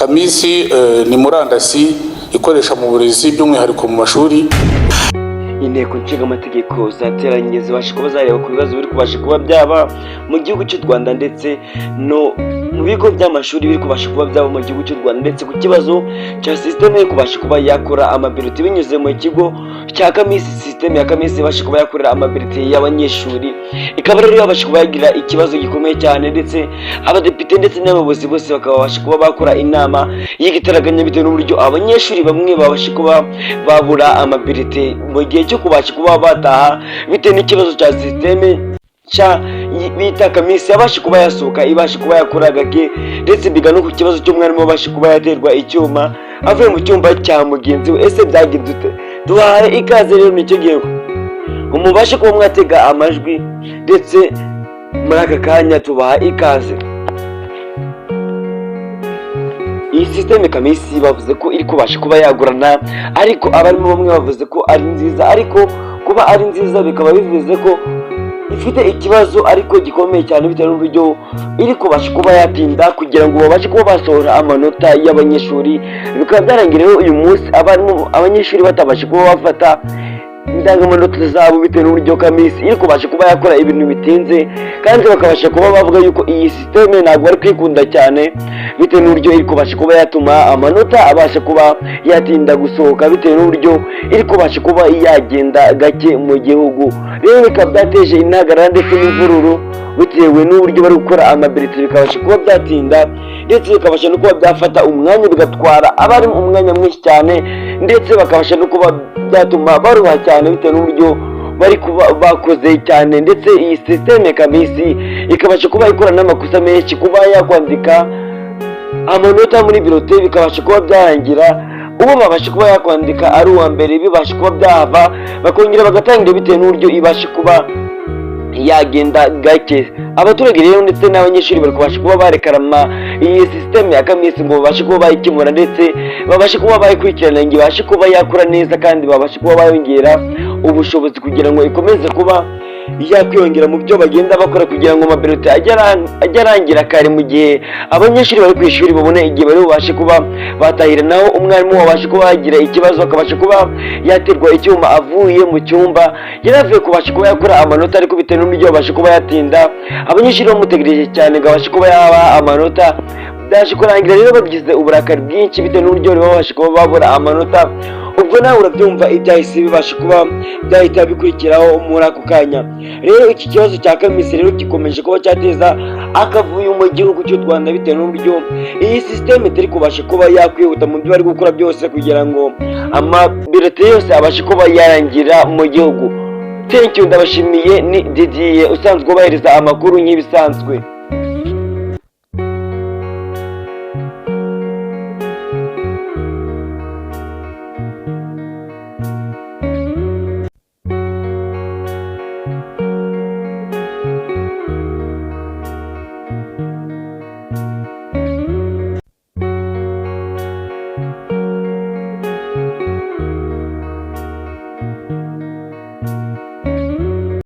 CAMIS ni murandasi ikoresha mu burezi, by'umwihariko mu mashuri. Inteko nshingamategeko zateranye, zibasha kuba zareba ku bibazo biri kubasha kuba byaba mu gihugu cy'u Rwanda, ndetse no mu bigo by'amashuri biri kubasha kuba byaba mu gihugu cy'u Rwanda, ndetse ku kibazo cya sisiteme yo kubasha kuba yakora amabulletin binyuze mu kigo cya CAMIS. Sisiteme ya CAMIS ibasha kuba yakorera amabulletin y'abanyeshuri, ikaba rero yabasha kuba yagira ikibazo gikomeye cyane, ndetse abadepite ndetse n'abayobozi bose bakaba babasha kuba bakora inama y'igitaraganya bitewe n'uburyo abanyeshuri bamwe babasha kuba babura amabulletin mu gihe cyo kubasha kuba bataha, bitewe n'ikibazo cya sisiteme cya bita CAMIS yabasha kuba yasohoka, ibasha kuba yakora gake. Ndetse biga no ku kibazo cy'umwarimu wabasha kuba yaterwa icyuma avuye mu cyumba cya mugenzi we. Ese byagenze ute? Duhaye ikaze rero, nicyo gihe ngo mubashe kuba mwatega amajwi, ndetse muri aka kanya tubaha ikaze. Iyi sisiteme CAMIS bavuze ko iri kubasha kuba yagurana, ariko abarimo bamwe bavuze ko ari nziza, ariko kuba ari nziza bikaba bivuze ko ifite ikibazo ariko gikomeye cyane, bitewe n'uburyo iri kubasha kuba yatinda kugira ngo babashe kuba basohora amanota y'abanyeshuri. Bikaba byarangiye rero uyu munsi abarimu, abanyeshuri batabasha kuba bafata indangamanota zabo, bitewe n'uburyo CAMIS iri kubasha kuba yakora ibintu bitinze. Kandi bakabasha kuba bavuga yuko iyi sisiteme ntabwo bari kwikunda cyane, bitewe n'uburyo iri kubasha kuba yatuma amanota abasha kuba yatinda gusohoka, bitewe n'uburyo iri kubasha kuba yagenda gake mu gihugu. Rero bikaba byateje intagarara ndetse n'imvururu, bitewe n'uburyo bari gukora amabulletin, bikabasha kuba byatinda, ndetse bikabasha no kuba byafata umwanya, bigatwara abarimu umwanya mwinshi cyane, ndetse bakabasha no kuba byatuma baruha cyane, bitewe n'uburyo bari kuba bakoze cyane. Ndetse iyi sisiteme CAMIS ikabasha kuba ikora n'amakosa menshi, kuba yakwandika amanota muri bulletin bikabasha kuba byarangira uwo babasha kuba yakwandika ari uwa mbere, bibasha kuba byahava bakongera bagatangira, bitewe n'uburyo ibasha kuba yagenda gake. Abaturage rero ndetse n'abanyeshuri bari kubasha kuba barekarama iyi sisiteme ya CAMIS ngo babashe kuba bayikemura, ndetse babashe kuba bayikurikirana ngo ibashe kuba yakora neza, kandi babashe kuba bayongera ubushobozi kugira ngo ikomeze kuba yakwiyongera mu byo bagenda bakora, kugira ngo amabulletin ajye arangira kare, mu gihe abanyeshuri bari ku ishuri babone igihe bari bubashe kuba batahira. Naho umwarimu wabasha kuba yagira ikibazo, akabasha kuba yaterwa icyuma avuye mu cyumba yari avuye kubasha kuba yakora amanota, ariko bitewe n'uburyo babasha kuba yatinda, abanyeshuri bamutegereje cyane ngo abashe kuba yaba amanota, byaje kurangira rero bagize uburakari bwinshi, bitewe n'uburyo bari babasha kuba babura amanota. Ubwo nawe urabyumva ibyahise bibasha kuba byahita bikurikiraho muri ako kanya. Rero iki kibazo cya CAMIS rero gikomeje kuba cyateza akavuyo mu gihugu cy'u Rwanda, bitewe n'uburyo iyi sisiteme itari kubasha kuba yakwihuta mu byo bari gukora byose, kugira ngo amabulletin yose abashe kuba yarangira mu gihugu. Thank you, ndabashimiye. Ni Didier usanzwe ubahereza amakuru nk'ibisanzwe.